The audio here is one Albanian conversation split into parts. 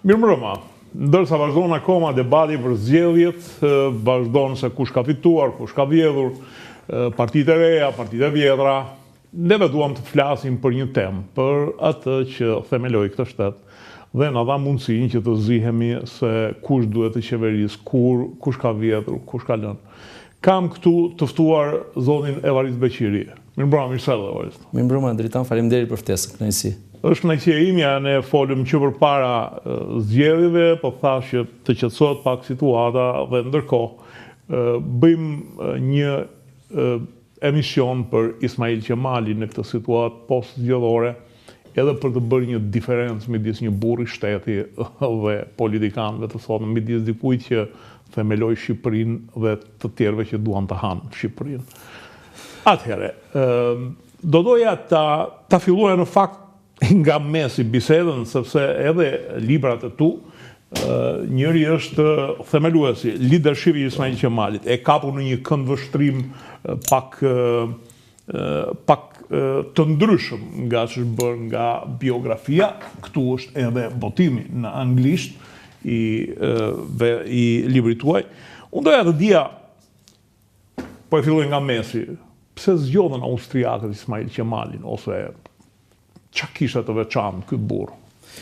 Mirëmbrëma. Ndërsa vazhdon akoma debati për zgjedhjet, vazhdon se kush ka fituar, kush ka vjedhur, partitë e reja, partitë e vjetra, neve duam të flasim për një temë, për atë që themeloi këtë shtet dhe na dha mundësinë që të zihemi se kush duhet të qeverisë, kur, kush ka vjedhur, kush ka lënë. Kam këtu të ftuar zotin Evarist Beqiri. Mirëmbrëma, mirë se erdhe Evarist. Mirëmbrëma Dritan, faleminderit për ftesën, kënaqësi. Është kënaqësia imja, ne folëm që përpara zgjedhjeve, po thashë që të qetësohet pak situata dhe ndërkohë bëjmë një emision për Ismail Qemalin në këtë situatë post-zgjedhore, edhe për të bërë një diferencë midis një burri shteti dhe politikanëve të sotëm, midis dikujt që themeloi Shqipërinë dhe të tjerëve që duan të hanë Shqipërinë. Atëherë, do doja ta ta filloja në fakt nga mesi bisedën, sepse edhe librat e tu, njëri është themeluesi, leadershipi i Ismail Qemalit, e kapur në një këndvështrim pak pak të ndryshëm nga ç'është bërë nga biografia, këtu është edhe botimi në anglisht i dhe i librit tuaj. Unë doja të dija Po e filloj nga mesi, pse zgjodhën austriakët Ismail Qemalin ose ça kishte të veçantë ky burrë?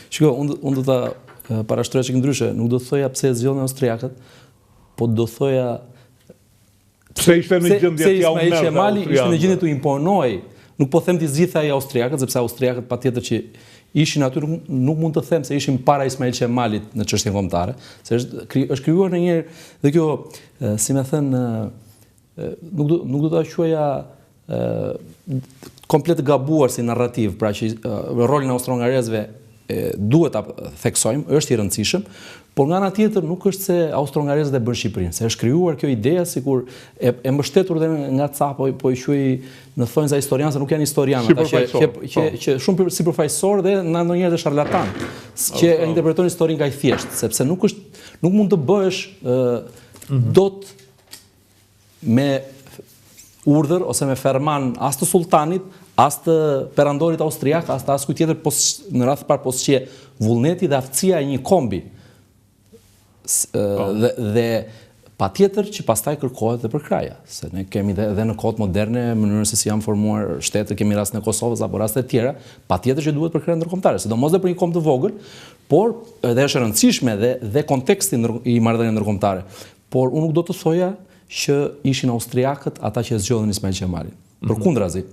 Shiko, unë unë do ta parashtroja çik ndryshe, nuk do të thoja pse e zgjodhën austriakët, po do thoja pse ishte në gjendje t'ia Ismail Qemali ishte në gjendje t'u imponohej. Nuk po them t'i zgjidhte ai austriakët, sepse austriakët patjetër që ishin aty, nuk, nuk mund të them se ishin para Ismail Qemalit në çështjen kombëtare, se është është krijuar ndonjëherë dhe kjo si me thënë nuk do nuk do ta quaja komplet të gabuar si narrativ, pra që rolin e austro-hungarezëve duhet ta theksojmë, është i rëndësishëm, por nga ana tjetër nuk është se austro-hungarezët e bënë Shqipërinë, se është krijuar kjo ideja sikur e, e mbështetur dhe nga ca po po i quaj në thonjza historianë se nuk janë historianë ata që që, që, po. që shumë sipërfaqësor dhe na ndonjëherë dhe sharlatan, që e interpretojnë historinë kaq thjesht, sepse nuk është nuk mund të bëhesh ë mhm. dot me urdhër ose me ferman as të sulltanit, as të perandorit austriak, as të askujt tjetër, pos, në radhë të parë pos që vullneti dhe aftësia e një kombi. Po. Dhe, dhe patjetër që pastaj kërkohet dhe përkrahja, se ne kemi dhe, dhe në kohët moderne mënyrën se si janë formuar shtetet, kemi rastin e Kosovës apo raste të tjera, patjetër që duhet përkrahja ndërkombëtare, sidomos dhe për një komb të vogël, por edhe është e rëndësishme dhe dhe konteksti i marrëdhënieve ndërkombëtare. Por unë nuk do të thoja që ishin austriakët ata që e zgjodhën Ismail Qemalin. Mhm. Përkundrazi,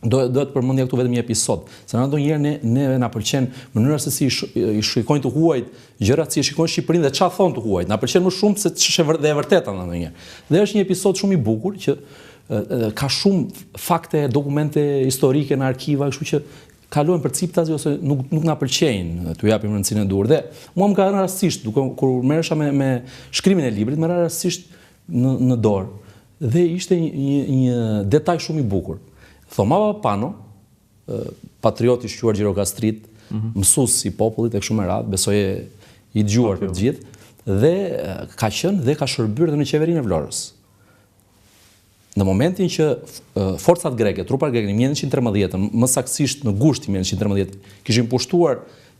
do do të përmendja këtu vetëm një episod, se na ndonjëherë ne neve na pëlqen mënyra se si i shikojnë të huajt gjërat, si e shikojnë Shqipërinë dhe çfarë thonë të huajt. Na pëlqen më shumë se ç'është dhe e vërteta ndonjëherë. Dhe është një episod shumë i bukur që ka shumë fakte, dokumente historike në arkiva, kështu që kalojnë përciptazi ose nuk nuk na pëlqejnë t'u japim rëndësinë e duhur. Dhe mua më ka rënë rastësisht, duke kur merresha me me shkrimin e librit, më ra rastësisht në në dorë. Dhe ishte një një, një detaj shumë i bukur. Thoma Papapano, patriot i shquar gjirokastrit, mm -hmm. mësues i popullit e kështu me radhë, besoj i dëgjuar për të gjithë, dhe ka qenë dhe ka shërbyer dhe në qeverinë e Vlorës. Në momentin që forcat greke, trupat greke në 1913, më saktësisht në gusht 1913, kishin pushtuar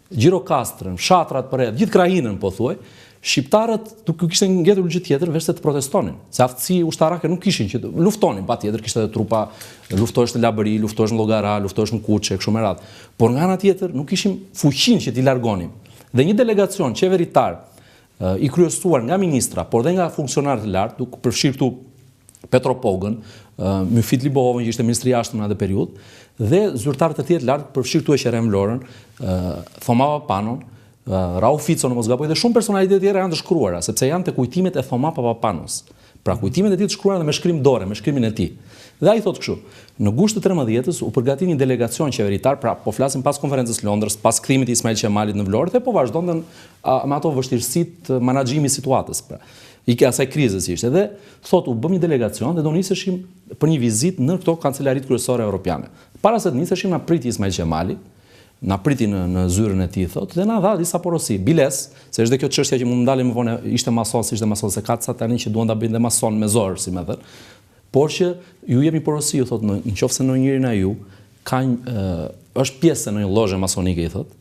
Gjirokastrën, fshatrat përreth, gjithë krahinën pothuaj, shqiptarët nuk u kishte ngetur gjë tjetër veçse të protestonin, se aftësi ushtarake nuk kishin që të luftonin, patjetër kishte edhe trupa, luftohesh në Labëri, luftohesh në Llogara, luftohesh në Kuç e kështu me radhë. Por nga ana tjetër nuk kishim fuqinë që t'i largonim. Dhe një delegacion qeveritar i kryesuar nga ministra, por dhe nga funksionarë të lartë, duke përfshirë këtu Petro Pogën, Myfit Libohovën që ishte ministri i jashtëm në atë periudhë, dhe zyrtarë të tjerë të lartë, përfshirë këtu Eqerem Vlorën, Thoma Papapanon, Rauf Ficon, në mos gaboj, dhe shumë personalitete të tjera janë të shkruara, sepse janë te kujtimet e Thoma Papapanos. Pra kujtimet e tij të shkruara dhe me shkrim dore, me shkrimin e tij. Dhe ai thotë kështu, në gusht të 13-ës u përgatit një delegacion qeveritar, pra po flasim pas konferencës së Londrës, pas kthimit të Ismail Qemalit në Vlorë dhe po vazhdonte me ato vështirësitë të menaxhimit të situatës, pra i asaj krizës ishte. Dhe thotë u bëmë një delegacion dhe do niseshim për një vizitë në këto kancelaritë kryesore europiane. Para se të niseshim na priti Ismail Qemali, na priti në në zyrën e tij thotë dhe na dha disa porosi. Biles, se është dhe kjo çështja që mund të ndalim më vonë, ishte mason, s'ishte mason, se ka ca tani që duan ta bëjnë dhe mason me zor, si me thënë. Por që ju jep një porosi, ju thotë, në, në qoftë se ndonjëri nga ju ka një, është pjesë e ndonjë lozhe masonike, i thotë.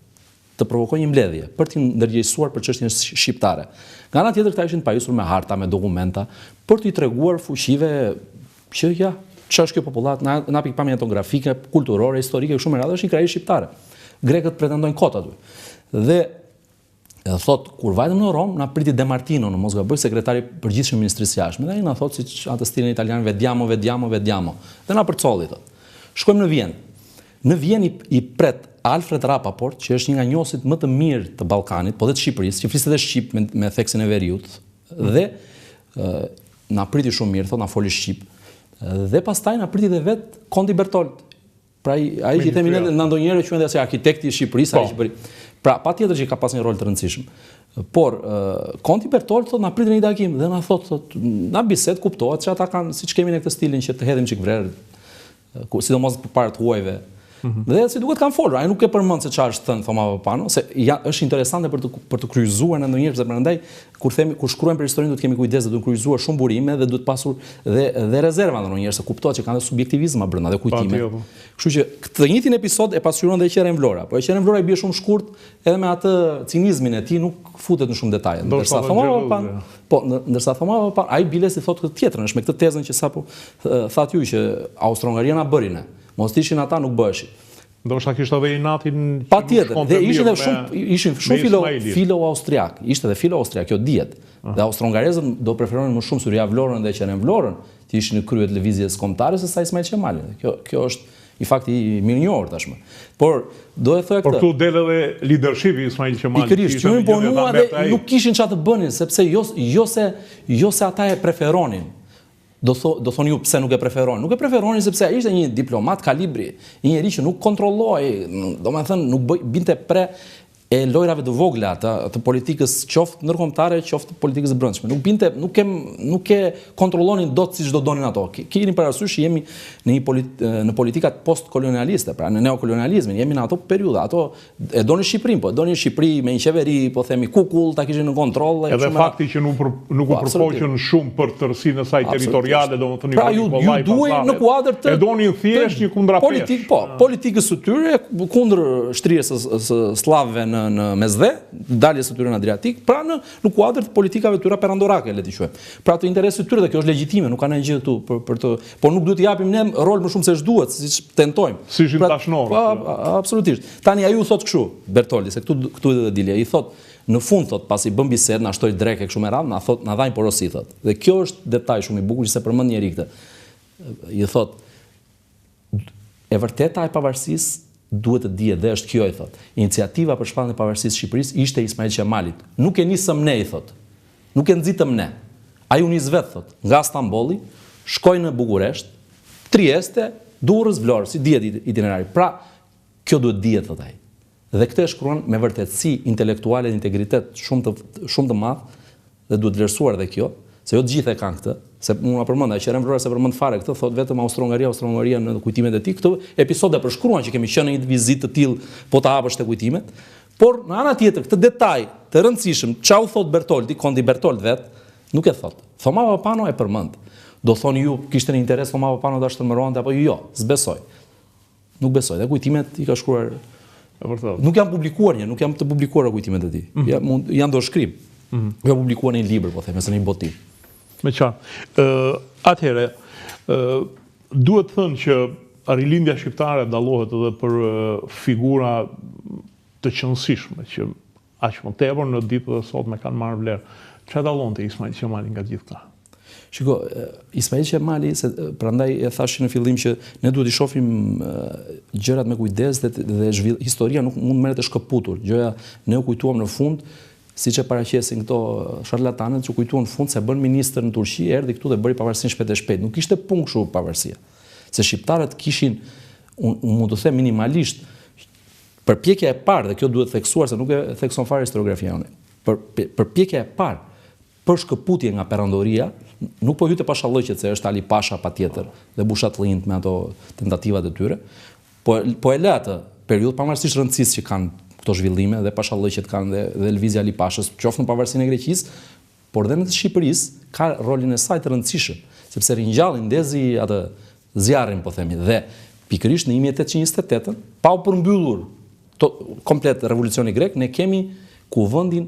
Të provokojë një mbledhje për t'i ndërgjegjësuar për çështjen shqiptare. Nga ana tjetër këta ishin të pajisur me harta, me dokumenta për t'i treguar fuqive që ja, ç'është kjo popullatë nga nga pikëpamja etnografike, kulturore, historike kështu me radhë është një krahinë shqiptare. Grekët pretendojnë kot aty. Dhe Edhe thotë, kur vajtëm në Romë, na priti De Martino, në mos gaboj, sekretari i përgjithshëm i Ministrisë së Jashtme, dhe ai na thotë siç atë stilin italian, vediamo, vediamo, vediamo. Dhe na përcolli thotë. Shkojmë në Vjenë. Në Vjenë i, i pret Alfred Rapaport, që është një nga njohësit më të mirë të Ballkanit, po dhe të Shqipërisë, që fliste edhe shqip me, me theksin e veriut, dhe ë na priti shumë mirë, thotë na foli shqip. Dhe pastaj na priti dhe vetë Konti Bertolt, Pra ai që themi ne na ndonjëherë quhen dhe si arkitekti i Shqipërisë, ai po. që bëri. Pra patjetër që ka pas një rol të rëndësishëm. Por Konti Bertolt thotë na priti në një takim dhe na thotë thotë na bisedë kuptohet që ata kanë siç kemi ne këtë stilin që të hedhim çik vrer, ku sidomos përpara të huajve. Mm -hmm. Dhe si duket kanë folur, ai nuk e përmend se çfarë është thënë Thoma Papano, se ja, është interesante për të për të kryqëzuar në ndonjëherë, sepse prandaj kur themi kur shkruajmë për historinë duhet të kemi kujdes dhe duhet kryqëzuar shumë burime dhe duhet pasur dhe dhe rezerva ndonjëherë se kuptohet që kanë dhe subjektivizma brenda dhe kujtime. Po. Kështu që këtë të njëjtin episod e pasqyron dhe Eqerem Vlora. Po Eqerem Vlora i bie shumë shkurt edhe me atë cinizmin e tij nuk futet në shumë detaje. Ndërsa Thoma Papano, po ndërsa Thoma Papano, ai biles i thotë këtë tjetrën, është me këtë tezën që sapo thatë ju që Austro-Hungaria na bëri ne. Mos të ishin ata nuk bëheshin. Ndoshta kishte edhe inatin që Patjetër, dhe ishin edhe shumë ishin shumë filo filo austriak, ishte edhe filo austriak, kjo dihet. Dhe austro-hungarezët do preferonin më shumë Syrja Vlorën dhe Eqerem Vlorën, të ishin në krye të lëvizjes kombëtare se sa Ismail Qemalin. Kjo kjo është një fakt i mirënjohur tashmë. Por do e thoja këtë. Por këtu del edhe leadershipi i Ismail Qemalit. Pikërisht, që imponua dhe nuk kishin çfarë të bënin, sepse jo jo se jo se ata e preferonin. Do tho, do thoni ju pse nuk e preferonin? Nuk e preferonin sepse ai ishte një diplomat kalibri, një njeri që nuk kontrollohej, domethënë nuk bëj, binte pre e lojrave të vogla të, të politikës qoftë ndërkombëtare, qoftë politikës së brendshme. Nuk binte, nuk e nuk e kontrollonin dot siç do donin ato. Keni parasysh që jemi në një polit, në politikat postkolonialiste, pra në neokolonializmin, jemi në ato periudha, ato E donin Shqipërinë, po e donin Shqipëri me një qeveri, po themi kukull, ta kishin në kontroll e Edhe fakti që nuk për, nuk u po, përpoqën shumë për tërësinë e saj territoriale, domethënë pra, ju, ju duhej në kuadër të e donin thjesht një kundrapeshë. Politik, po, ah. politikës së tyre kundër shtrirjes së, së sllavëve në në Mesdhe, daljes së tyre në Adriatik, pra në në kuadër të politikave të tyre perandorake, le t'i quajmë. Pra të interesit të tyre dhe kjo është legjitime, nuk ka ndonjë gjë këtu për për të Por nuk duhet t'i japim ne rol më shumë se ç'duhet, siç tentojmë. Si ishin pra, dashnorët. Po, absolutisht. Tani ai u thotë kështu, Bertoldi, se këtu këtu do të dilja, i thotë në fund thot pasi bëm bisedë, na shtoi drekë e kështu me radhë, na thot na dha një porosi thot. Dhe kjo është detaj shumë i bukur që s'e përmend njeri këtë. I thot e vërteta e pavarësisë duhet të dihet dhe është kjo i thot. Iniciativa për shpalljen e pavarësisë së Shqipërisë ishte e Ismail Qemalit. Nuk e nisëm ne i thot. Nuk e nxitëm ne. Ai u nis vetë, thotë, nga Stambolli, shkoi në Bukuresht, Trieste, Durrës, Vlorë, si dihet itinerari. Pra, kjo duhet dihet, thotë ai. Dhe këtë e shkruan me vërtetësi intelektuale dhe integritet shumë të shumë të madh dhe duhet vlerësuar dhe kjo, se jo të gjithë e kanë këtë, se unë ma përmenda, Eqerem Vlora s'e përmend fare këtë, thotë vetëm Austro-Hungaria, Austro-Hungaria në kujtimet e tij, këtë episod e përshkruan që kemi qenë në një vizitë të tillë, po ta hapësh te kujtimet, Por, në ana tjetër, këtë detaj të rëndësishëm, ça u thotë Bertoldi, konti Bertolt vetë, nuk e thotë. Thoma Papano e përmend. Do thoni ju, kishte në interes Thoma Papano ta shtrembëronte apo jo? S'besoj. Nuk besoj. Dhe kujtimet i ka shkruar E vërtetë. Nuk janë publikuar një, nuk janë të publikuara kujtimet e tij. Mm -hmm. Ja, mund, janë dorëshkrim. Mm -hmm. Nuk janë publikuar në një libër, po them, ose në një botim. Me qartë. Ë, atëherë, ë duhet thënë që Rilindja shqiptare dallohet edhe për figura të qenësishme që aq më tepër në ditët e sotme kanë marrë vlerë. Çfarë dallonte Ismail Qemali nga gjithë këta? Shiko, Ismail Qemali, se prandaj e thashë në fillim që ne duhet t'i shohim gjërat me kujdes dhe dhe zhvill, historia nuk mund të merret e shkëputur. Gjoja ne u kujtuam në fund siç e paraqesin këto sharlatanët që u kujtuan në fund se bën ministër në Turqi, erdhi këtu dhe bëri pavarësinë shpejt e shpejt. Nuk ishte punë kështu pavarësia. Se shqiptarët kishin, unë un mund të them minimalisht, përpjekja e parë, dhe kjo duhet theksuar se nuk e thekson fare historiografia jonë, për, përpjekja e parë për shkëputje nga perandoria, nuk po hyj te pashallëqet se është Ali Pasha patjetër dhe Bushatllinjtë me ato tentativat e tyre, po po e lë atë periudhë pavarësisht rëndësisë që kanë këto zhvillime dhe pashallëqet kanë dhe dhe lëvizja e Ali Pashës, qoftë në pavarësinë e Greqisë, Por dhe në të Shqipërisë ka rolin e saj të rëndësishëm, sepse ringjalli ndezi atë zjarrin, po themi, dhe pikërisht në 1828-ën, pa u përmbyllur. to, komplet revolucioni grek, ne kemi kuvendin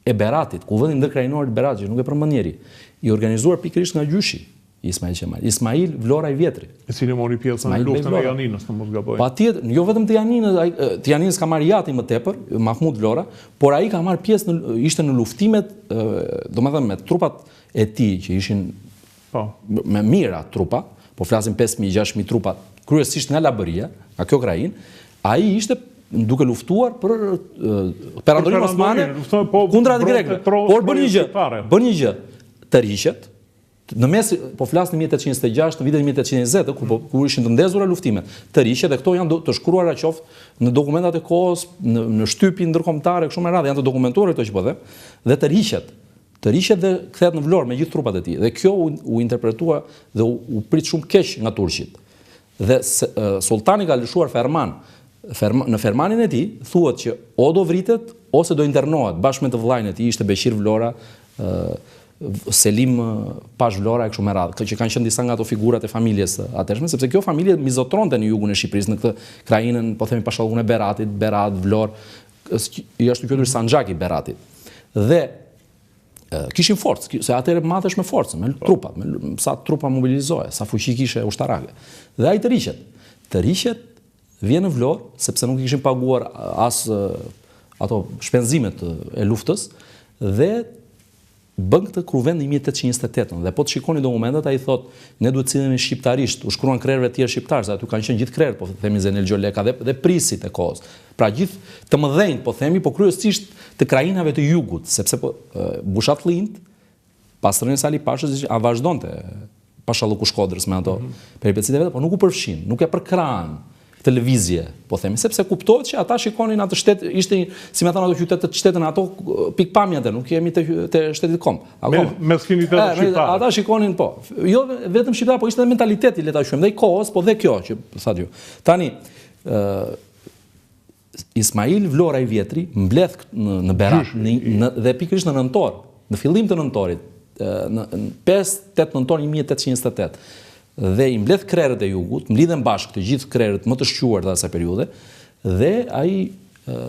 e Beratit, kuvendin ndërkrahinor të Beratit, që nuk e përmend njeri, i organizuar pikërisht nga gjyshi i Ismail Qemalit, Ismail Vlora i Vjetri. I cili mori pjesë në luftën e Janinës, në mos gaboj. Patjetër, jo vetëm të Janinës, ai të Janinës ka marrë i ati më tepër, Mahmut Vlora, por ai ka marrë pjesë në ishte në luftimet, domethënë me trupat e tij që ishin po. me mijëra trupa, po flasim 5000, 6000 trupa, kryesisht nga Labëria, nga kjo krahinë, ai ishte duke luftuar për perandorinë osmane po, kundra grekëve. Por bën një gjë, bën një gjë, tërhiqet, në mes po flas në 1826, në vitin 1820, kur po kur ishin të ndezura luftimet, tërhiqet dhe këto janë do, të shkruara qoftë në dokumentat e kohës, në në shtypin ndërkombëtar e kështu me radhë, janë të dokumentuara këto që po them, dhe tërhiqet. Tërhiqet dhe kthehet në Vlorë me gjithë trupat e tij. Dhe kjo u, u interpretua dhe u, u prit shumë keq nga turqit. Dhe sulltani ka lëshuar ferman. Ferma, në fermanin e tij thuhet që o do vritet ose do internohet bashkë me të vëllain e tij, ishte Beqir Vlora, Selim Pash Vlora e kështu me radhë, që kanë qenë disa nga ato figurat e familjes së atëhershme, sepse kjo familje mbizotëronte në jugun e Shqipërisë, në këtë krahinën, po themi Pashallukun e Beratit, Berat, Vlorë, i ashtuquajtur Sanxhak i Beratit. Dhe kishin forcë, se atëherë matesh me forcën, me po. trupat, me sa trupa mobilizoje, sa fuqi kishe ushtarake. Dhe ai tërhiqet. Tërhiqet, vjen në Vlorë, sepse nuk i kishin paguar as ato shpenzimet e luftës dhe bën këtë kuvend në 1828 dhe po të shikoni dokumentat ai thotë ne duhet të sillemi shqiptarisht, u shkruan krerëve të tjerë shqiptarë, se aty kanë qenë gjithë krerët, po themi Zenel Gjoleka dhe dhe prijësit e kohës. Pra gjithë të mëdhenjtë, po themi, po kryesisht të krahinave të jugut, sepse po Bushatllinjtë pas rënies së Ali Pashës a vazhdonte Pashalluku Shkodrës me ato mm -hmm. peripecitë e veta, po nuk u përfshin, nuk e përkrahën këtë lëvizje, po themi, sepse kuptohet që ata shikonin atë shtet, ishte një, si me thënë ato qytetet shtetet në ato pikëpamje atë, nuk jemi te te shtetit komb. Me meskinitetet shqiptare. Ata shikonin po, jo vetëm shqiptar, po ishte edhe mentaliteti le ta quajmë, dhe i kohës, po dhe kjo që thatë ju. Tani, ë Ismail Vlora i Vjetri mbledh në, në Berat, në, në, dhe pikërisht në nëntor, në fillim të nëntorit, në 5-8 nëntor 1828, dhe i mbledh krerët e jugut, mblidhen bashkë të gjithë krerët më të shquar të asaj periudhe, dhe ai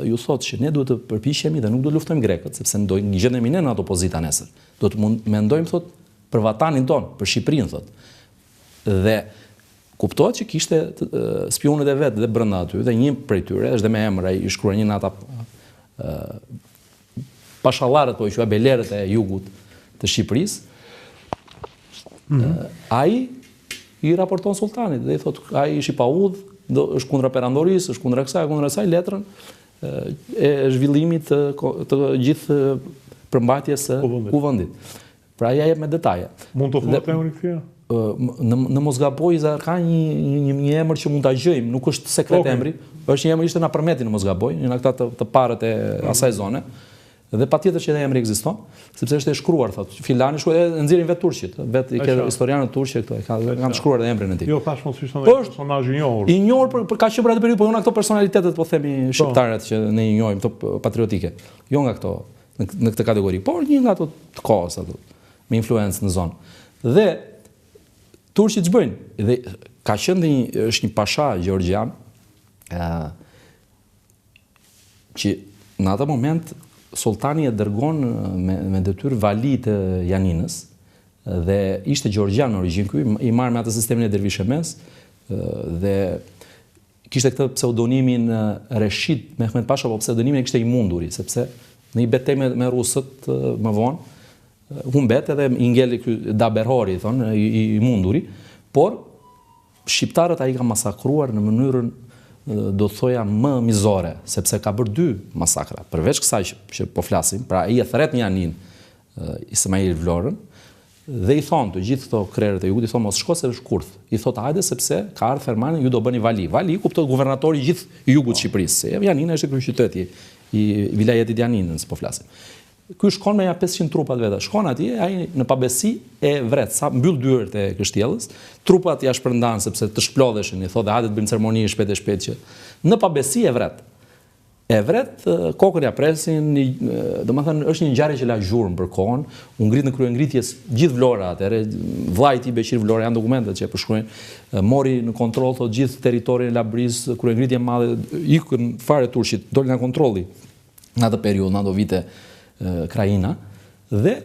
ju thotë që ne duhet të përpiqemi dhe nuk do të luftojmë grekët, sepse do gjendemi ne në ato pozita nesër. Do të mund, mendojmë thotë për vatanin tonë, për Shqipërinë thotë. Dhe Kuptohet që kishte spiunët e vet dhe brenda aty dhe një prej tyre është dhe me emër ai i shkruar një nga ata pashallarët po i quaj bejlerët e jugut të Shqipërisë. Mm -hmm. Ai i raporton sulltanit dhe i thotë ai është i paudhë, do është kundra perandorisë, është kundra kësaj, kundra asaj letrën e zhvillimit të, të gjithë përmbajtjes së kuvendit. Pra ia jep me detaje. Mund të thuhet emri këtij? Në në mos gaboj, ka një një një emër që mund ta gjejmë, nuk është sekret okay. emri, është një emër ishte nga Përmeti në mos gaboj, një nga këta të, të parët e mm. asaj zone. Dhe patjetër që edhe emri ekziston, sepse është e shkruar thotë, filani shkruar e nxjerrin vetë turqit, vetë i ke historianët turq këto, e kanë kanë shkruar edhe emrin e tij. Jo, thashë mos ishte ndonjë po personazh i njohur. I njohur për, për ka qenë për atë periudhë, po jo nga këto personalitetet po themi po. shqiptarët që ne i njohim, këto patriotike. Jo nga këto në, në këtë kategori, por një nga ato të kohës ato, me influencë në zonë. Dhe turqit ç'bëjnë? Dhe ka qenë dhe një është një pasha gjeorgjian, ë që në atë moment sultani e dërgon me, me detyrë vali të Janinës dhe ishte gjeorgjian në origjinë ky, i marrë me atë sistemin e dervishemesë dhe Kishte këtë pseudonimin Reshid Mehmet Pasha, po pseudonimin e kishte i munduri, sepse në një betejë me, me rusët më vonë humbet edhe i ngeli ky Daberhori, thonë, i, i, i munduri, por shqiptarët ai ka masakruar në mënyrën do të thoja më mizore, sepse ka bërë dy masakra. Përveç kësaj që, që po flasim, pra ai e thërret në Janinë Ismail Vlorën, Dhe i thonë të gjithë këto krerët e jugut, i thonë mos shko se është kurth. I thotë hajde sepse ka ardhur fermani, ju do bëni vali. Vali kuptohet guvernatori i gjithë jugut të Shqipërisë. Se Janina është kryeqyteti i vilajetit Janinës, po flasim. Ky shkon me ja 500 trupa të veta. Shkon atje, ai në pabesi e vret, sa mbyll dyert e kështjellës, trupat ia shpërndan sepse të shplodheshin, i thotë hajde të bëjmë ceremoni shpejt e shpejt që në pabesi e vret. E vret, kokën ia presin, domethënë është një ngjarje që la gjurmë për kohën, u ngrit në kryengritje gjithë Vlora atëherë, vëllai i tij Beqir Vlora janë dokumentet që e përshkruajnë, mori në kontroll thotë gjithë territorin e Labërisë, kryengritje e madhe, ikën fare turqit, doli nga kontrolli në atë periudhë, në ato vite krahina dhe